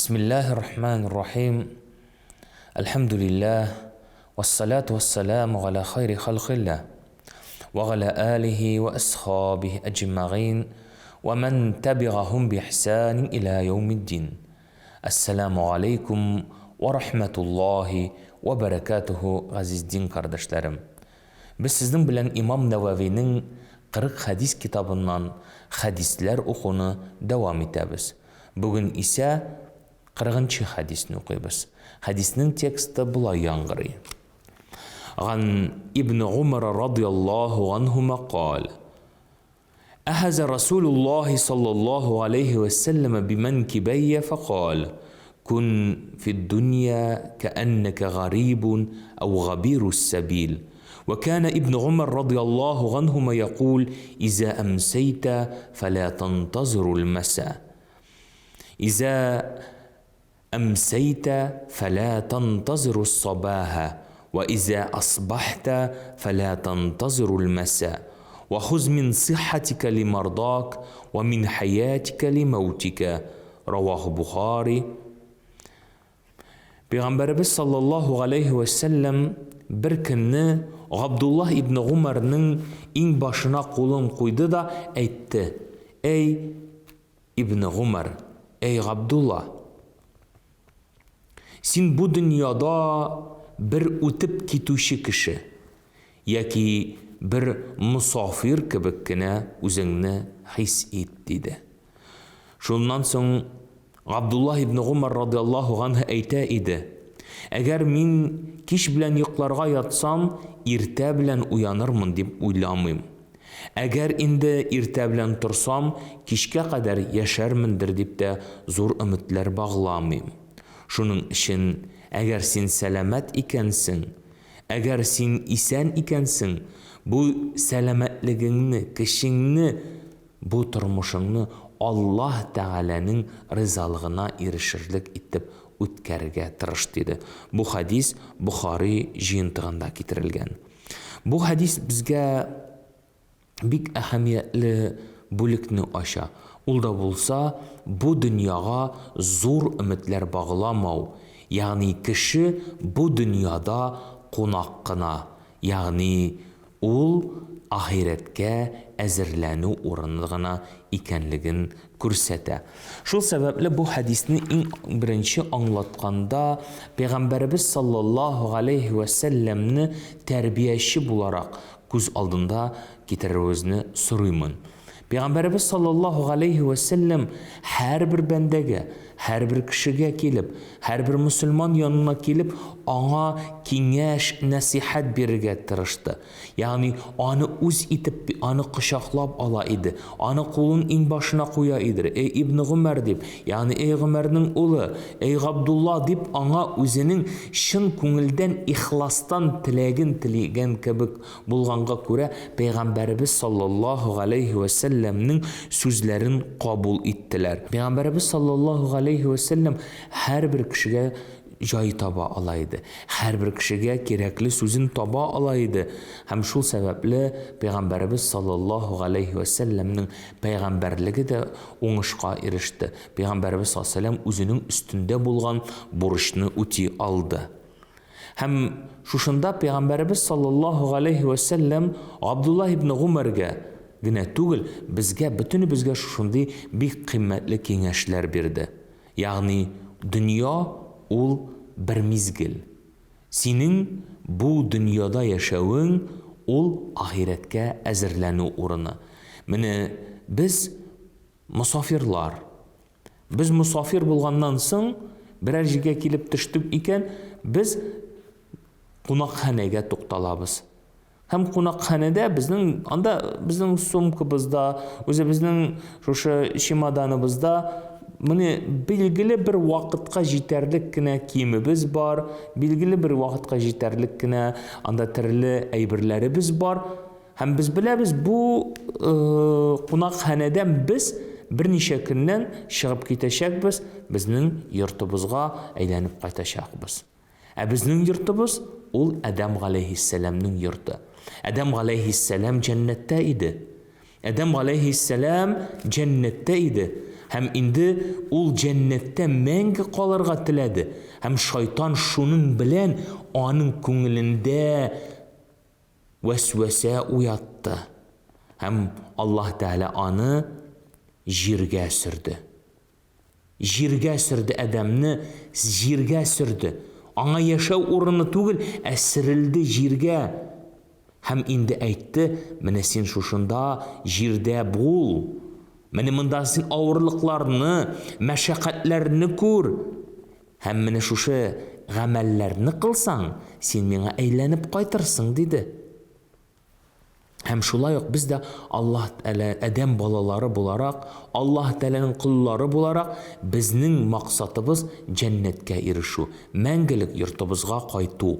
Бисмиллаһир рахманир рахим. Әлхәмдүлилләһ, вассалату вассаламу галя хайри халкыйллаһ, ва галя алихи ва асхабихи әҗмәгыйн, ва мән табигахум бихсанин иля яумиддин. Әссәламу алейкум ва рахматуллаһи ва бәрәкәтүһү, газиз дин кардәшләрем. Без сезнең белән имам Нәвәвинең 40 хәдис китабыннан хәдисләр укуны дәвам итәбез. Бүген исә 40 нчы хәдисне укыйбыз. Хәдиснең тексты болай яңгырый. Ган ибн Умар радыяллаһу анһума кал. أخذ رسول الله صلى الله عليه وسلم بمنكبي فقال كن في الدنيا كأنك غريب أو غبير السبيل وكان ابن عمر رضي الله عنهما يقول إذا أمسيت فلا تنتظر المساء إذا أمسيت فلا تنتظر الصباح وإذا أصبحت فلا تنتظر المساء وخذ من صحتك لمرضاك ومن حياتك لموتك رواه بخاري Пәйгамбәребез саллаллаһу галәйһи вә сәлләм бер көнне Габдуллаһ ибн Гумарның иңбашына кулын куйды да әйтте, Әй, Ибн Гумар, Әй Габдулла! Син бу дөньяда бер үтеп китүче кеше яки бер мосафир кебек кенә үзеңне хис ит, диде. Шуннан соң Габдуллаһ ибн Гумар радыяллаһу ганһу әйтә иде, Әгәр мин кич белән йокларга ятсам, иртә белән уянырмын дип уйламыйм. Әгәр инде иртә белән торсам, кичкә кадәр яшәрмендер дип тә зур өметләр багламыйм. Шуның өчен, әгәр син сәламәт икәнсең, әгәр син исән икәнсең, бу сәламәтлегеңне, көчеңне, бу тормышыңны Аллаһ Тәгаләнең ризалыгына ирешерлек итеп үткәрергә тырыш, диде. Бу хәдис Бохари җыентыгында китерелгән. Бу хәдис безгә бик әһәмиятле бүлекне ача. Ул да булса, бу дөньяга зур өметләр багламау, ягъни кеше бу дөньяда кунак кына, ягъни ул ахирәткә әзерләнү урыны гына икәнлеген күрсәтә. Шул сәбәпле бу хәдисне иң беренче аңлатканда Пәйгамбәребез саллаллаһу галәйһи вә сәлләмне тәрбияче буларак күз алдында китерүегезне сорыймын. Пәйгамбәребез саллаллаһу галәйһи вә сәлләм һәрбер бәндәгә, һәрбер кешегә килеп, һәрбер мөселман янына килеп, аңа киңәш, нәсыйхәт бирергә тырышты. Ягъни аны үз итеп, аны кочаклап ала иде, аны кулын иңбашына куя иде, Эй Ибне Гомәр дип, ягъни эй Гомәрнең улы, эй Габдулла дип аңа үзенең чын күңелдән ихластан теләген теләгән кебек булганга күрә, Пәйгамбәребез саллаллаһу галәйһи вә сәлләмнең сүзләрен кабул иттеләр. Пәйгамбәребез саллаллаһу галәйһи вә сәлләм һәрбер кешегә җай таба ала иде. Һәрбер кешегә кирәкле сүзен таба ала иде. Һәм шул сәбәпле Пәйгамбәребез саллаллаһу галәйһи вә сәлләмнең пәйгамбәрлеге дә уңышка иреште. Пәйгамбәребез саллаллаһу галәйһи вә сәлләм үзенең өстендә булган бурычны үти алды. Һәм шушында Пәйгамбәребез саллаллаһу галәйһи вә сәлләм Габдуллаһ ибн Гумәргә генә түгел, безгә, бөтенебезгә шушындый бик кыйммәтле киңәшләр бирде. Ягъни дөнья ул бер мизгел. Синең бу дөньяда яшәвең ул ахирәткә әзерләнү урыны. Менә без мосафирлар. Без мосафир булганнан соң, берәр җиргә килеп төштек икән, без кунакханәгә тукталабыз. Һәм кунакханәдә безнең анда безнең сумкабызда, үзебезнең шушы чемоданыбызда менә билгеле бер вакытка җитәрлек кенә киемебез бар, билгеле бер вакытка җитәрлек кенә анда төрле әйберләребез бар. Һәм без беләбез, бу кунакханәдән без берничә көннән чыгып китәчәкбез, безнең йортыбызга әйләнеп кайтачакбыз. Ә безнең йортыбыз, ул Адәм галәйһиссәламнең йорты. Адәм галәйһиссәлам җәннәттә иде. Адәм галәйһиссәлам җәннәттә иде. Һәм инде ул җәннәттә мәңге калырга теләде, һәм шайтан шуның белән аның күңелендә вәсвәсә уятты, һәм Аллаһ Тәгалә аны җиргә сөрде. Җиргә сөрде Адәмне, җиргә сөрде. Аңа яшәү урыны түгел, ә сөрелде җиргә. Һәм инде әйтте, менә син шушында җирдә бул. Менә монда син авырлыкларны, мәшәкатьләрне күр. Һәм менә шушы гамәлләрне кылсаң, син миңа әйләнеп кайтырсың, диде. Һәм шулай ук без дә Аллаһ Тәгалә адәм балалары буларак, Аллаһ Тәгаләнең коллары буларак, безнең максатыбыз җәннәткә ирешү, мәңгелек йортыбызга кайту.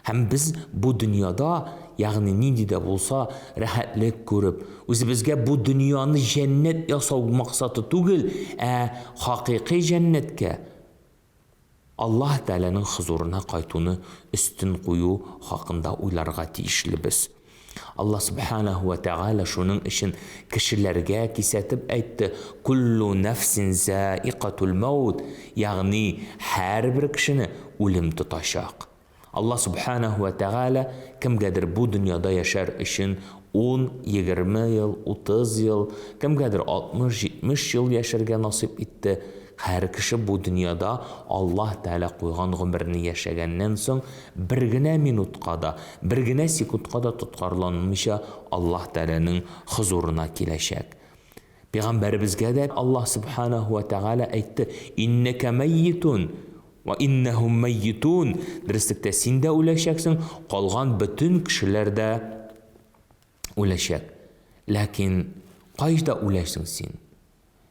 Һәм без бу дөньяда, ягъни нинди дә булса рәхәтлек күреп, үзебезгә бу дөньяны җәннәт ясау максаты түгел, ә хакыйкый җәннәткә, Аллаһ Тәгаләнең хозурына кайтуны өстен кую хакында уйларга тиешлебез. Аллаһ Сүбхәнәһү вә Тәгалә шуның өчен кешеләргә кисәтеп әйтте, Куллу нәфсин заикатул мәүт, ягъни һәрбер кешене үлем тотачак. Аллаһ Сүбхәнәһү вә Тәгалә кемгәдер бу дөньяда яшәр өчен ун, 20 ел, 30 ел, кемгәдер 60, 70 ел яшәргә насыйп итте. Һәр кеше бу дөньяда Аллаһ Тәгалә куйган гомерне яшәгәннән соң бер генә минутка да, бер генә секундка да тоткарланмыйча Аллаһ Тәгаләнең хозурына киләчәк. Пәйгамбәребезгә дә Аллаһ Сүбхәнәһү вә Тәгалә әйтте, Иннәкә мәййитун, вә иннәһүм мәййитун, Дөреслектә син дә үләчәксең, калган бөтен кешеләр дә үләчәк. Ләкин кайда үләсең син?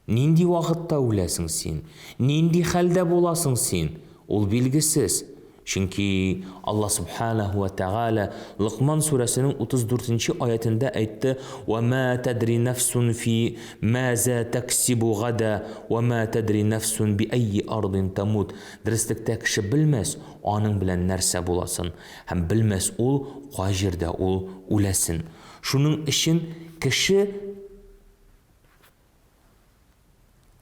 Нинди вакытта үләсең син? Нинди хәлдә буласың син? Ул билгесез. Чөнки Аллаһ Сүбхәнәһү вә Тәгалә Локман сүрәсенең 34 нче аятендә әйтте, Вә мә тәдри нәфсун фи маза тәксибу гада, вә мә тәдри нәфсун би әйи ардин тәмут. Дөреслектә кеше белмәс, аның белән нәрсә буласын, һәм белмәс ул, кай җирдә ул үләсен. Шуның өчен кеше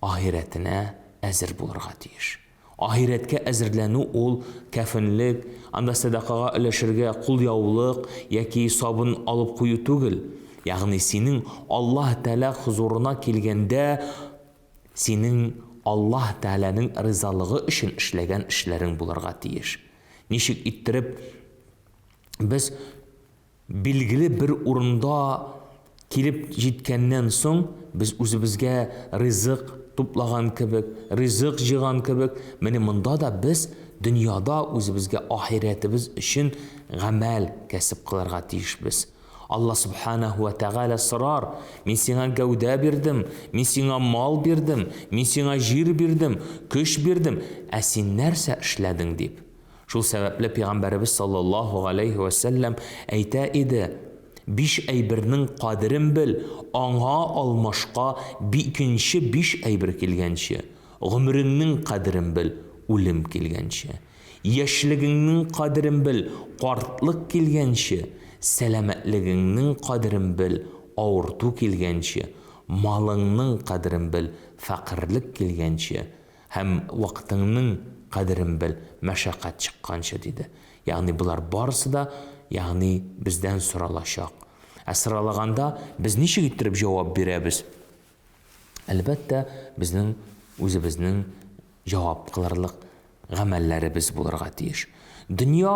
Ахирәтенә әзер булырга тиеш. Ахирәткә әзерләнү ул кәфенлек, анда сәдакага өләшергә кулъяулык яки сабын алып кую түгел. Ягъни синең Аллаһ Тәгалә хозурына килгәндә синең Аллаһ Тәгаләнең ризалыгы өчен эшләгән эшләрең булырга тиеш. Ничек иттереп без Билгеле бер урында килеп җиткәннән соң, без үзебезгә ризык туплаган кебек, ризык җыйган кебек, менә монда да без дөньяда үзебезгә ахирәтебез өчен гамәл кәсеп кылырга тиешбез. Алла Субханаһу ва Тәгалә сорар, Мин сиңа гәүдә бирдем, мин сиңа мал бирдем, мин сиңа җир бирдем, көч бирдем, ә син нәрсә эшләдең, дип. Шул сәбәпле пәйгамбәребез саллаллаһу галәйһи вә сәлләм әйтә иде, Биш әйбернең кадерен бел, аңа алмашка икенче биш әйбер килгәнче. Гомереңнең кадерен бел, үлем килгәнче. Яшьлегеңнең кадерен бел, картлык килгәнче. Сәламәтлегеңнең кадерен бел, авырту килгәнче. Малыңның кадерен бел, фәкыйрьлек килгәнче. Һәм вакытыңның кадерен бел, мәшәкать чыкканчы, диде. Ягъни болар барысы да, ягъни бездән соралачак. Ә соралаганда без ничек иттереп җавап бирәбез? Әлбәттә, безнең үзебезнең җавап кылырлык гамәлләребез булырга тиеш. Дөнья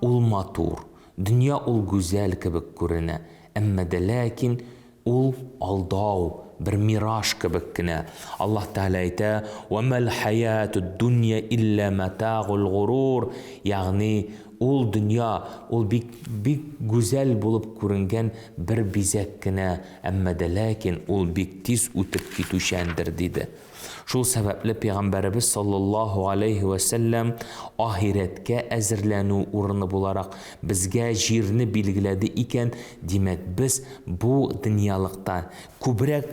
ул матур, дөнья ул гүзәл кебек күренә, әмма дә ләкин Ул алдау, бер мираж кебек кенә. Аллаһ Тәгалә әйтә, Вә мәл хәятүд дөнья илля мәтагул горур, ягъни ул дөнья, ул бик бик гүзәл булып күренгән бер бизәк кенә, әмма дә ләкин ул бик тиз үтеп китүчәндер, диде. Шул сәбәпле Пәйгамбәребез саллаллаһу галәйһи вә сәлләм ахирәткә әзерләнү урыны буларак безгә җирне билгеләде икән, димәк, без бу дөньялыкта күбрәк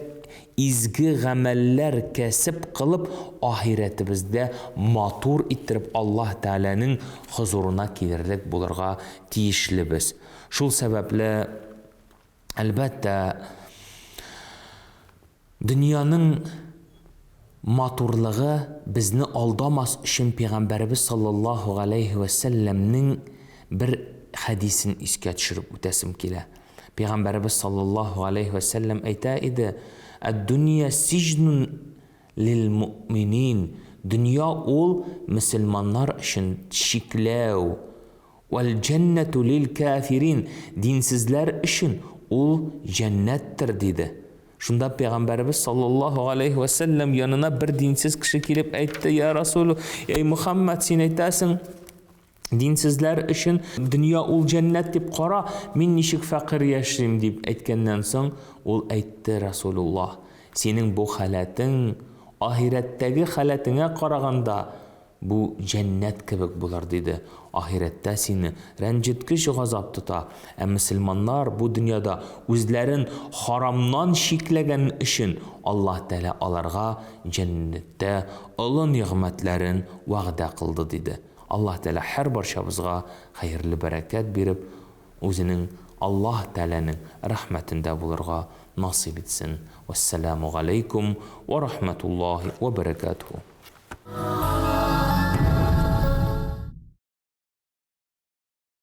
изге гамәлләр кәсеп кылып, ахирәтебездә матур иттереп Аллаһ Тәгаләнең хозурына килерлек булырга тиешлебез. Шул сәбәпле, әлбәттә, Дөньяның матурлыгы безне алдамас өчен пәйгамбәребез саллаллаһу галәйһи вә сәлләмнең бер хәдисен искә төшереп үтәсем килә. Пәйгамбәребез саллаллаһу галәйһи вә сәлләм әйтә иде, Әд-дөнья сиҗнун лил муъминин, дөнья ул мөселманнар өчен чикләү, Вәл җәннәтү лил кәфирин, динсезләр өчен ул җәннәттер, диде. Шунда пәйгамбәребез саллаллаһу галәйһи вә сәлләм янына бер динсез кеше килеп әйтте, Я Расул, әй Мөхәммәд, син әйтәсең, динсезләр өчен дөнья ул җәннәт дип, кара, мин ничек фәкыйрь яшим, дип әйткәннән соң, ул әйтте, Расулуллаһ, синең бу халәтең ахирәттәге халәтеңә караганда Бу җәннәт кебек булыр, диде. Ахирәттә сине рәнҗеткеч газап тота, ә мөселманнар бу дөньяда үзләрен харамнан чикләгән өчен Аллаһ Тәгалә аларга җәннәттә олы нигъмәтләрен вәгъдә кылды, диде. Аллаһ Тәгалә һәрбарчабызга хәерле бәрәкәт биреп, үзенең Аллаһ Тәгаләнең рәхмәтендә булырга насыйп итсен. Вәссәламү галәйкүм вә рахмәтуллаһи вә бәрәкәтүһү.